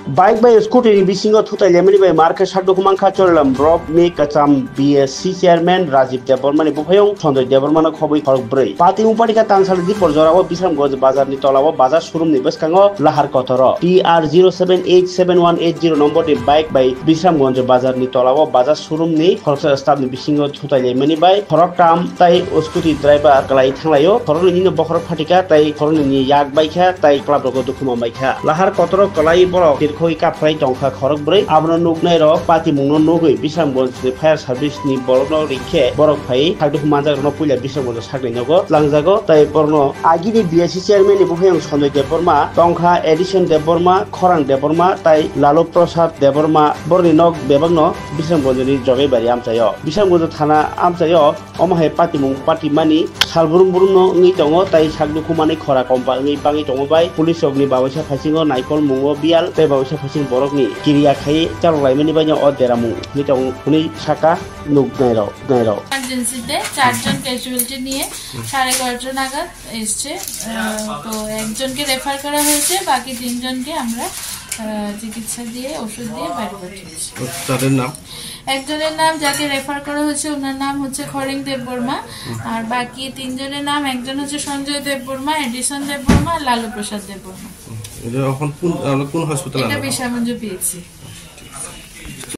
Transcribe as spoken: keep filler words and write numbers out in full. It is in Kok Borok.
Bike bai scooty ni bisingo thutai lemani bai markhe sakduk mankha Chorilam Block ni kwcham B S C chairman Rajiv Debbarma ni buphayung Sanjoy Debbarma no khobwi khorok bwrwi. Patimung patika tangsal Dipor jorao Bisramganj bazar ni tolao bazar showroom ni bwskango lahar kotoro T R zero seven eight seven one eight zero number ni bike bai Bisramganj bazar ni tolao bazar showroom ni khoroksa staff ni bisingo thutai lemani bai khoroktham tai scooty driver kwlai thanglaio. Khoroknwi ni bokhorok phatika tai khoroknwi ni yak baikha tai club rogo dukhu manbaikha. Lahar kotoro kwlai borok tirkhoi kaphrai tongkha khorok bwrwi. Abono nuknai rok patimung no nugwi Bisramganj ni fire service ni borok no rikhe borok phai khakduk manjak rokno puila Bisramganj sakni nogo langjago tai borokno agini B S C chairman ni buphayung Sanjoy Debbarma tongkha, Edison Debbarma, Khorang Debbarma tai Lalu Prasad Debbarma borokni nok bebakno Bisramganj ni Jogaibari amchaio. Bisramganj thana amchaio omo hai patimung patimani sal brum brum no wngwi tongo tai sak dukhu manwi khora kompa wngwi bangwi tongo bai police rokni baboisa phaisingo naikol mungo biyal tai baboisa phaising borokni kiriya khai chalok laimani baino o deramung wngwi tongo hwnwi saka nuknai rok, nai rok. ইমার্জেন্সিতে চারজন ক্যাজুয়ালিটি নিয়ে সাড়ে এগারোটা নাগাদ এসছে। আহ, তো একজনকে রেফার করা হয়েছে, বাকি তিনজনকে আমরা আহ, চিকিৎসা দিয়ে, ওষুধ দিয়ে বাড়ি পাঠিয়েছি। তাদের নাম? একজনের নাম, যাকে রেফার করা হয়েছে, ওনার নাম হচ্ছে খরেং দেববর্মা। আর বাকি তিনজনের নাম, একজন হচ্ছে সঞ্জয় দেববর্মা, এডিসন দেববর্মা আর লালু প্রসাদ দেববর্মা। এটা এখন কোন, আমরা কোন হসপিটালে এটা আনা? বিশালগঞ্জ পিএইচসি।